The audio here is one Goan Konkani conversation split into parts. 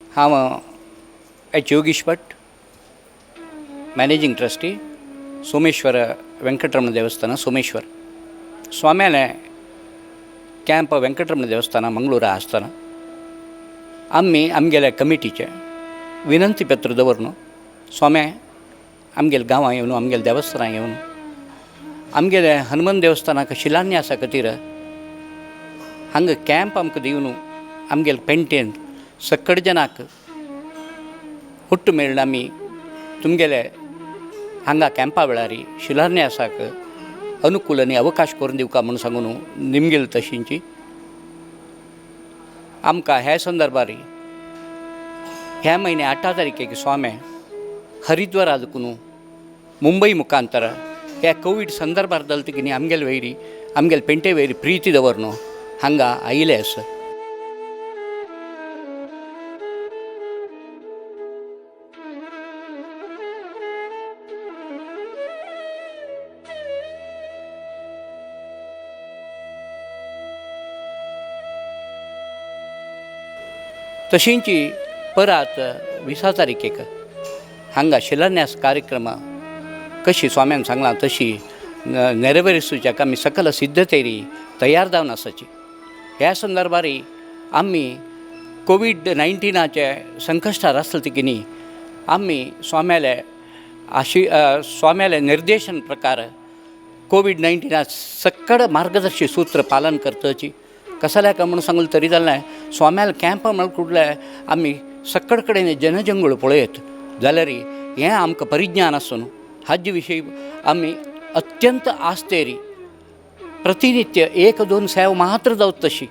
हांव H Yogish Bhat, managing trustee, Someshwar Venkataramana ದೇವಸ್ಥಾನ, ಸೋಮೇಶ್ವರ. ಸ್ವಾಮ್ಯಾಲೆ कॅम्प वेंकटरमण देवस्थान मंगळूरा आसतना आमी आमगेल्या कमिटीचे विनंती पत्र दवरून स्वाम्या आमगेल्या गांवां येवन आमगेल्या देवस्थानां येवन आमगेल्या हनुमान देवस्थानाक शिलान्यासा खातीर हांगा कॅम्प आमकां दिवन आमगेले पेंटेन सकड जनाक हुट्ट मेळ्ळ आमी तुमगेले हांगा कॅम्पा वेळार शिलान्यासाक अनुकूल आनी अवकाश करून दिवका म्हूण सांगून निमगेल तशींची आमकां ह्या संदर्भार ह्या म्हयन्या 8 तारखेक स्वामी हरिद्वारा देखून मुंबय मुखांतर ह्या कोवीड संदर्भार जालें की आमगेले वैरी आमगेले पेंटे वैरी प्रिती दवर न्हू हांगा आयिल्ले आसा. तशींची परत 20 तारखेक हांगा शिलान्यास कार्यक्रम कशी स्वाम्यान सांगलां तशी नेरवेरिसूच्याक आमी सकल सिद्धतेरी तयार जावन आसाची. ह्या संदर्भार आमी कोवीड 19 संकश्टार आसले की न्ही आमी स्वाम्याले आशी स्वाम्याले निर्देशन प्रकार कोवीड 19 सकड मार्गदर्शी सूत्र पालन करताची. कसल्या काय म्हणून सांगलें तरी जालें स्वाम्याल कॅम्प म्हळ्यार कुडले आमी सकड कडेन जनजंगूळ पळयत जाल्यार हें आमकां परिज्ञान आसून हाजे विशयी आमी अत्यंत आस्तेरी प्रतिनित्य 1-2 सेवा मात्र जावत तशी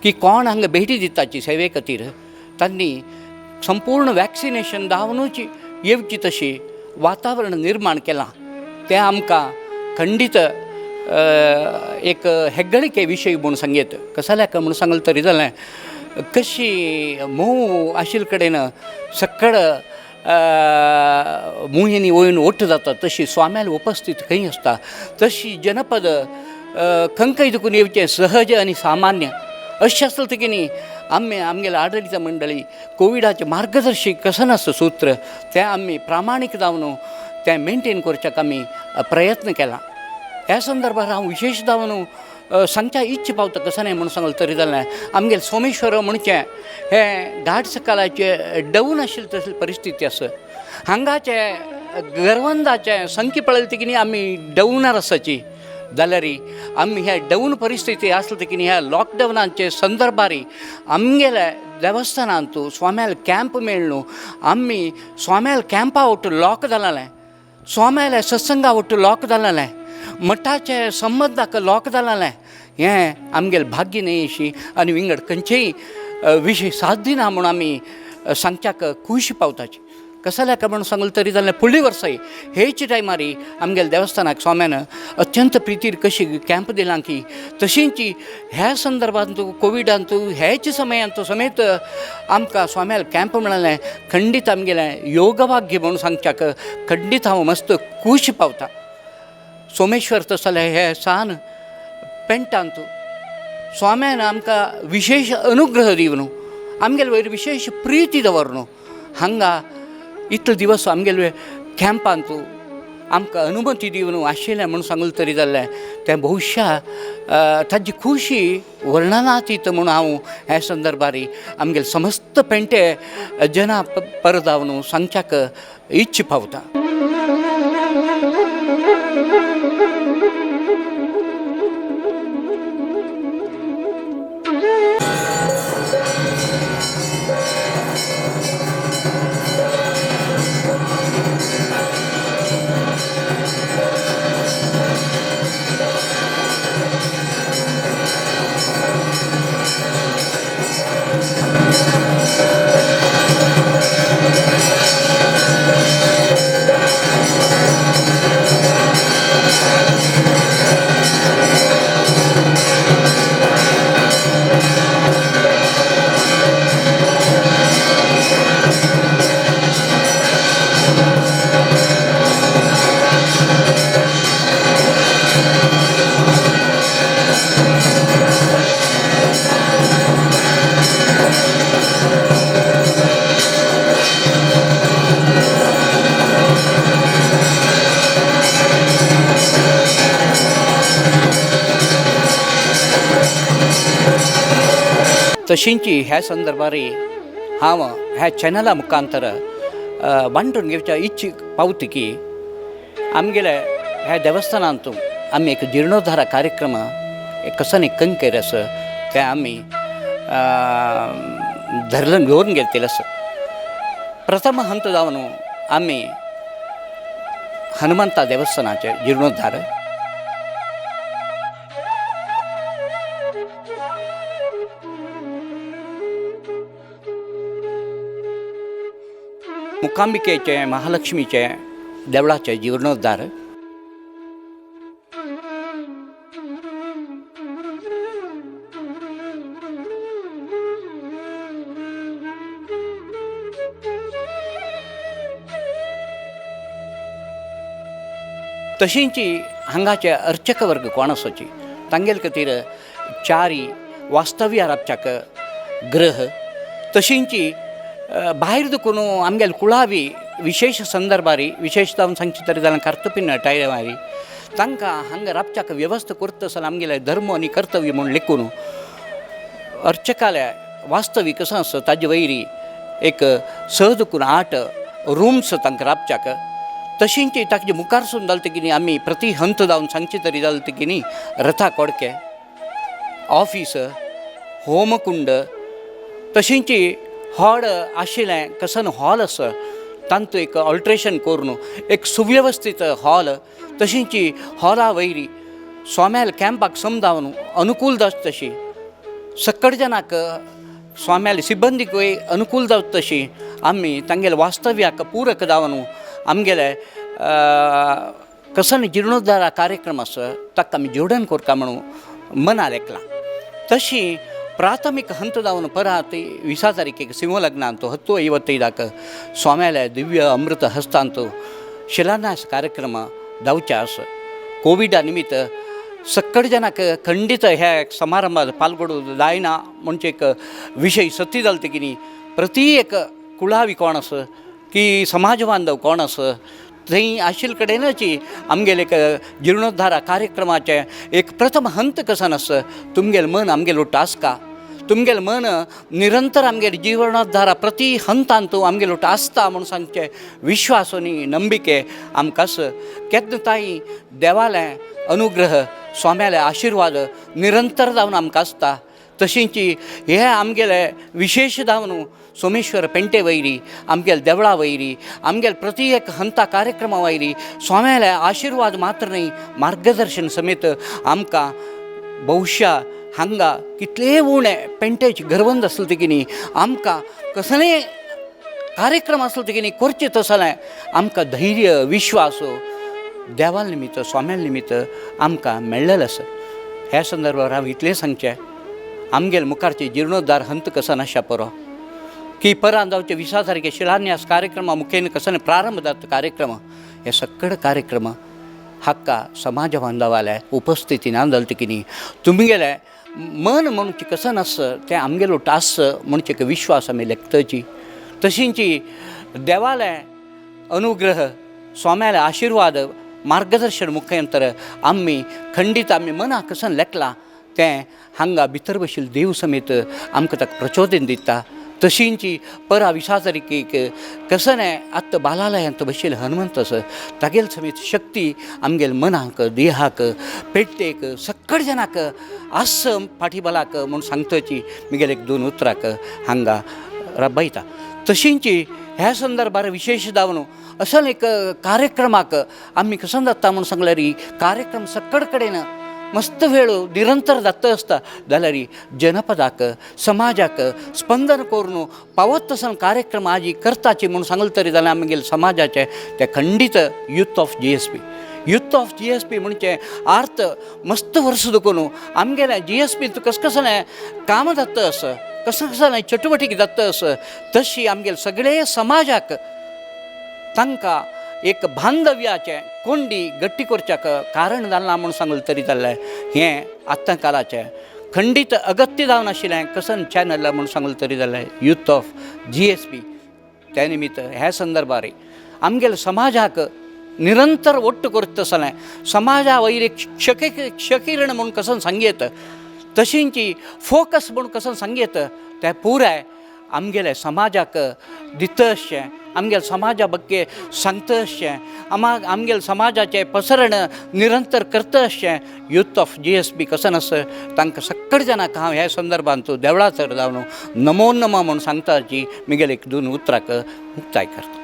की कोण हांगा भेटी दिताची सेवे खातीर तांणी संपूर्ण वॅक्सिनेशन दावनूच येवची तशी वातावरण निर्माण केलां तें आमकां खंडीत एक हेगळिके विशय म्हूण सांगयत. कसल्या काय म्हणून सांगलें तरी जालें कशी मोव आशिल्ले कडेन सकड मुयेंनी वयर ओट्ट जाता तशी स्वाम्याल उपस्थित खंय आसता तशी जनपद खंय देखून येवचें सहज आनी सामान्य अशें आसलें की न्ही आमी आमगेले आडळीच्या मंडळी कोविडाचें मार्गदर्शी कशें आसता सूत्र तें आमी प्रामाणीक जावन तें मेनटेन करच्याक आमी प्रयत्न केला. ह्या संदर्भार हांव विशेश जावन सांगच्या इच्छा पावता कशें न्हय म्हणून सांगलें तरी जालें आमगेलें सोमेश्वर म्हणचें हें घाट सकाळाचें डवून आशिल्ली तसली परिस्थिती आसा. हांगाचे गरवंदाचें संख्या पळयली की न्ही आमी डवनार आसाची जाल्यार आमी ह्या डवून परिस्थिती आसली की न्ही ह्या लॉकडावनाचे संदर्भार आमगेल्या देवस्थानांत स्वाम्याल कॅम्प मेळ्ळ न्हू आमी स्वाम्याल कॅम्पा वट्ट लॉक जालें, स्वाम्याल्या सत्संगा वट्ट लॉक जालें, मठाचे संबंदाक लॉक जालें. हें आमगेलें भाग्य न्हय अशी आनी विंगड खंयचेय विशय साथ दिना म्हूण आमी सांगच्याक खूश पावताची. कसल्या काय म्हणून सांगलें तरी जालें फुडल्या वर्साय हेच टायमार आमगेल्या देवस्थानाक स्वाम्यान अत्यंत प्रितीर कशी कॅम्प दिलां की तशींच ह्या संदर्भांत कोविडांत हेच समयांत समेत आमकां स्वाम्याल कॅम्प मेळ्ळें खंडीत आमगेलें योगभाग्य म्हणून सांगच्याक खंडीत हांव मस्त खूश पावता. सोमेश्वर तसले हे सान पेंटांत स्वाम्यान आमकां विशेश अनुग्रह दिवन आमगेले वयर विशेश प्रिती दवर न्हू हांगा इतले दिवस आमगेले कॅम्पांत आमकां अनुमती दिवन आशिल्लें म्हूण सांगलें तरी जालें तें बहुशा ताजी खुशी वर्णनातीत म्हूण हांव ह्या संदर्भार आमगेले समस्त पेंटे जना परदावन सांगच्याक इच्छा पावता. तशींची ह्या संदर्भार हांव ह्या चॅनला मुखांतर वांटून घेवच्या इच्छीक पावती की आमगेल्या ह्या देवस्थानांत आमी एक जिर्णोद्धारा कार्यक्रम एक कसो कंकेर आसा तें आमी धरलं घेवन घेतलें आसा. प्रथम हंत जावन आमी हनुमंता देवस्थानाचे जिर्णोद्धार मुकांबिकेचे महालक्ष्मीचे देवळाचे जिर्णोद्धार तशींची हांगाचे अर्चक वर्ग कोण आसची तांगेले खातीर चारी वास्तव्य राबच्याक ग्रह तशींची भायर दुखून आमगेले कुळावी विशेश संदर्भारी विशेश जावन सांगची तरी जाल्यार कर्तपिन टायमारी तांकां हांगा राबच्याक व्यवस्था करता आसतना आमगेले धर्म आनी कर्तव्य म्हूण लेखून अर्चकाल्या वास्तवी कसो आसा ताजे वयरी एक 6 दुखून 8 रूम्स तांकां राबच्याक तशींची ताजे मुखारसून जालें की आमी प्रति हंत जावन सांगची तरी जालें की न्ही रथा कोडके ऑफीस होमकुंड तशींची हॉल आशिल्लें कसन हॉल आसा तांतू एक ऑल्ट्रेशन करून एक सुव्यवस्थीत हॉल तशींची हॉला वयरी स्वाम्याल कॅम्पाक समजावन अनुकूल जावचे तशी सक्कड जनाक स्वाम्याल सिब्बंदीकूय अनुकूल जावचे तशी आमी तांगेले वास्तव्याक पूरक जावन आमगेले कसन जिर्णोद्धारा कार्यक्रम आसा ताका आमी जोडण करता म्हणून मना लेखलां. तशी प्राथमिक हंत जावन परात 20 तारखेक सिंहलग्नांत 10:55 स्वाम्याल्या दिव्य अमृत हस्तांत शिलान्यास कार्यक्रम जावचे आसा. कोविडा निमित्त सक्कड जनाक खंडीत ह्या समारंभात पाल्गोडू जायना म्हणजे एक विशय सत्य जालें की न्ही प्रति एक कुळावी कोण आसा की समाज बांधव कोण आसा थंय आशिल्ले कडेनच आमगेले एक जिर्णोद्धारा कार्यक्रमाचें एक प्रथम हंत कसन आसा तुमगेलें मन आमगेलो टास्का तुमगेलें मन निरंतर आमगेले जिर्णोद्धारा प्रति हंतांत आमगेलो आसता म्हूण सांगचें विश्वास आनी नंबिके आमकां आसा. केन्ना ताई देवालें अनुग्रह स्वाम्याले आशिर्वाद निरंतर जावन आमकां आसता. तशींची हे आमगेले विशेश जावन सोमेश्वर पेंटे वयरी आमगेले देवळा वयरी आमगेले प्रति एक हंता कार्यक्रमा वयरी स्वाम्याले आशिर्वाद मात्र न्ही मार्गदर्शन समेत आमकां बहुशा हांगा कितले उणे पेंटेची घरबंद आसले की न्ही आमकां कसलेय कार्यक्रम आसले की न्ही करचें तसलें आमकां धैर्य विश्वास देवा निमित्त स्वाम्या निमित्त आमकां मेळ्ळेलें आसा. ह्या संदर्भार हांव इतलें सांगचें आमगेले मुखारचे जिर्णोद्धार हंत कसन आशा परो की परां जावचे 20 तारखे शिलान्यास कार्यक्रमा मुखेन कसन प्रारंभ जाता कार्यक्रम हे सक्कड कार्यक्रम हाका समाज बांधवाल्या उपस्थिती ना जालें की न्ही तुमगेलें मन म्हणचे कसन आसा तें आमगेलो टास म्हणचे एक विश्वास आमी लेखतची. तशींची देवालें अनुग्रह स्वाम्याले आशिर्वाद मार्गदर्शन मुख्यंतर आमी खंडीत आमी मनाक कसन लेखलां तें हांगा भितर बशिल्ले देव समेत आमकां ताका प्रचोदन दिता. तशींची परा 20 तारखेक कसने आत्तां बालालयांत बशिल्ले हनुमंत आसा तागेले समेत शक्ती आमगेले मनाक देहाक पेट्टेक सक्कड जनाक आस फाटीबलाक म्हूण सांगतची म्हगेले एक 2 उतराक हांगा रबयता. तशींची ह्या संदर्भार विशेश जावन असो एक कार्यक्रमाक आमी कसन जाता म्हूण सांगल्यार कार्यक्रम सक्कड कडेन मस्त वेळ निरंतर जाता आसता जाल्यार जनपदाक समाजाक स्पंदन करून पावत तसो कार्यक्रम आजी करताची म्हूण सांगलें तरी जाल्यार आमगेले समाजाचे ते खंडीत youth of GSP youth of GSP म्हणजे आर्त मस्त वर्स दुखून आमगेले GSP कस कसलें काम जाता आसा कसं कसलें चटुवटीक जाता आसा तशी आमगेले सगळे समाजाक तांकां एक बांधव्याचें कोंडी गट्टी करच्याक कारण जालां म्हूण सांगलें तरी जालें हें आतां काळाचें खंडीत अगत्य जावन आशिल्लें कसन चॅनल म्हूण सांगलें तरी जालें यूथ ऑफ GSP. त्या निमित्त ह्या संदर्भार आमगेले समाजाक निरंतर ಒಟ್ಟು करता आसलें समाजा वयर एक क्षकिरण म्हणून कसं सांगयत तशींची फोकस म्हूण कसो सांगयत तें पुराय आमगेले समाजाक दिता अशें, आमगेले समाजा ಬಗ್ಗೆ सांगता अशें, आमगेले समाजाचें पसरण निरंतर करता अशें यूथ ऑफ GSB कसन आसा तांकां सगळे जाणांक हांव ह्या संदर्भांत देवळाचर जावन नमो नमः म्हूण सांगता जी म्हगेले एक दोन उतराक मुक्ताय करता.